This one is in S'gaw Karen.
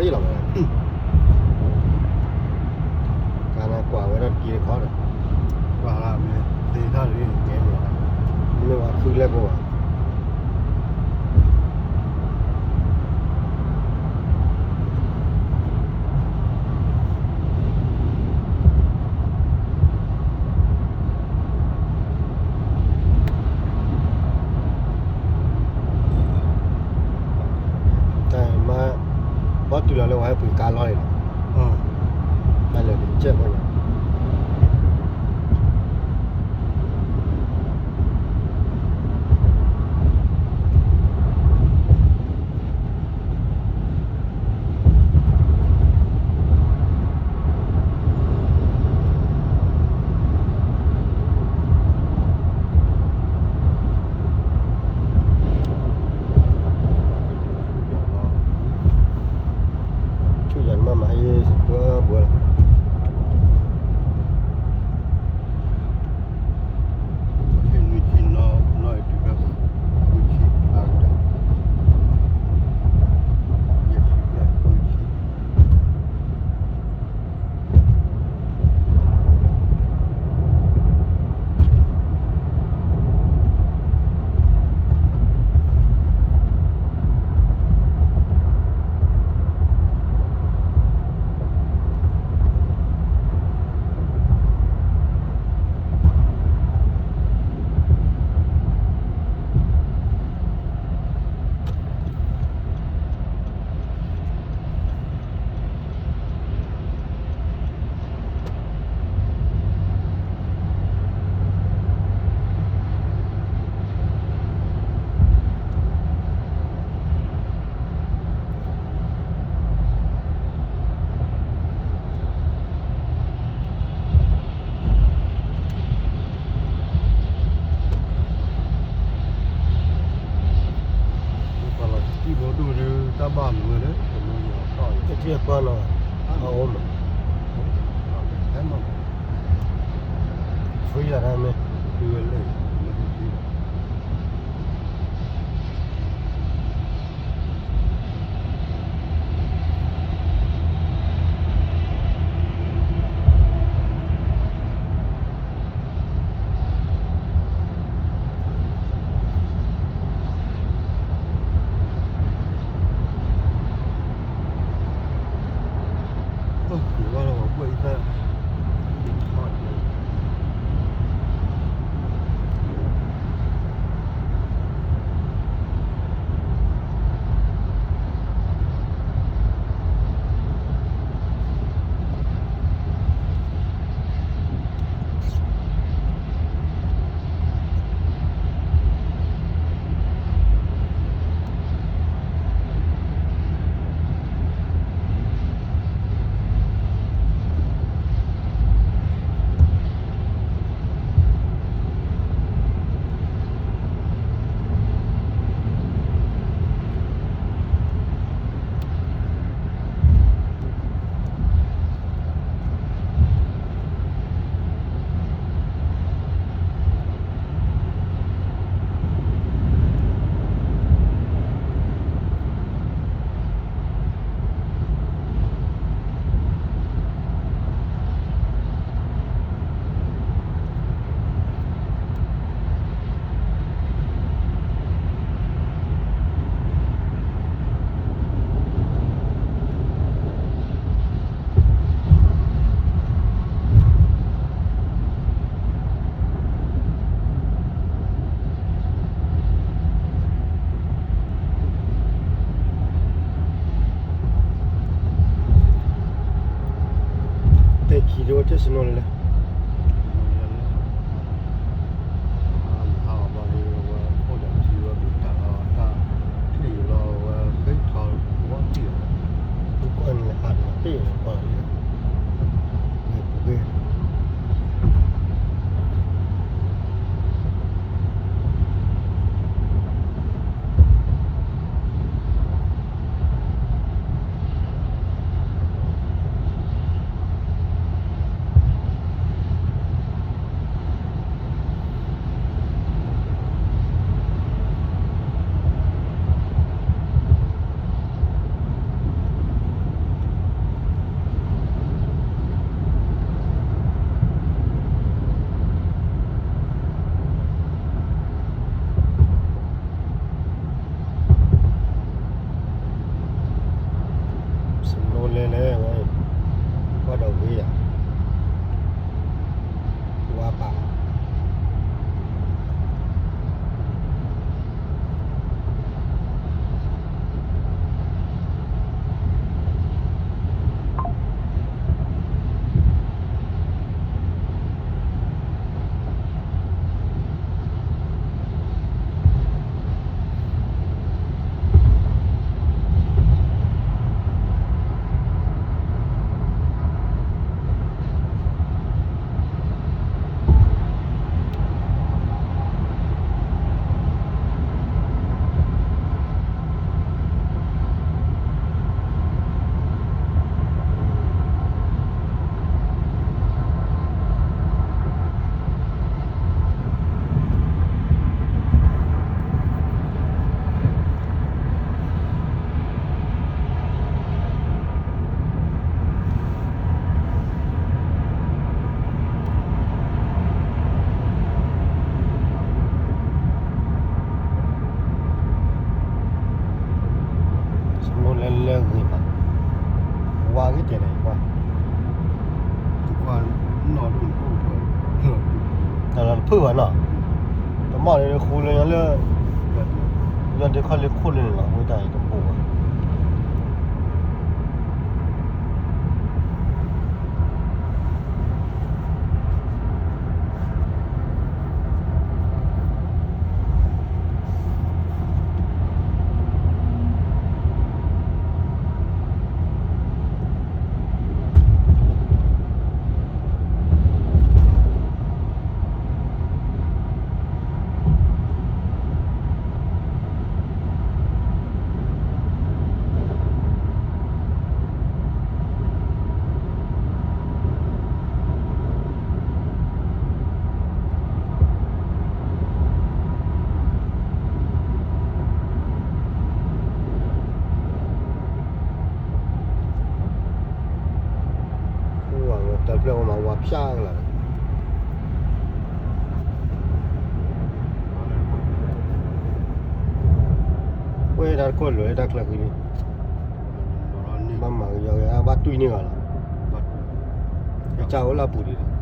လီၤဝဲဒၣ်, ကနကွၢ်ဝဲဒၣ်တက့ၢ်တခီဒီး, ကွၢ်လၢမ့ၢ်သ့ထီၣ်လံ, ကဲလီၤ, မ့ၢ်ဝဲဃုလဲၣ်ကိၣ်ဘၣ်. တၢ်မၤ ဘီတုၤလီၤလၢဝဲဟဲပှ့ၤကါလီၤန့ၣ်လီၤ, တၢ်လၢကစဲးပီညါ ဆူညါနမၤမၤဟ့ၣ်ပှဲၤပှဲၤလီၤ. ပှၤလီၤတံၢ်ဘိဒိၣ်ဒီး တၢ်ဘၣ်မုာ်ဝဲလၢ တမုာ်ယွၤတီၢ်ယၤ တထံၣ်အပၢ်လီၤ အအိၣ်မး ဖှံယၤဒၣ်မ့ၢ် ဖှံဝဲလၢ မ့ၢ်ဖှံ တဲခံဒိတဲစနိလၢ နီၤ, တမီၢ်န့ၣ်ဃူလၢညါလၢ ယီၤဒ့ခီၣ်လ့ၢ်ခိၣ်လၢန့ၣ်လီၤ ဝဲတၢ်အံၤတဘိဘၣ်. တၢ်ဖျၢၣ်ဝဲမၤဝါဖၠၣ်ကလာ်, ဝဲဒၣ်တခိၣ်လွဲၢ်တၢ်ချၢဃံန့ၣ်, ဘၣ်မၤကယီကယီ ဘၣ်တွံၢ်န့ၢ်ဂၤလီၤ, ကစၢ်အိၣ်လၢပူၤဒံး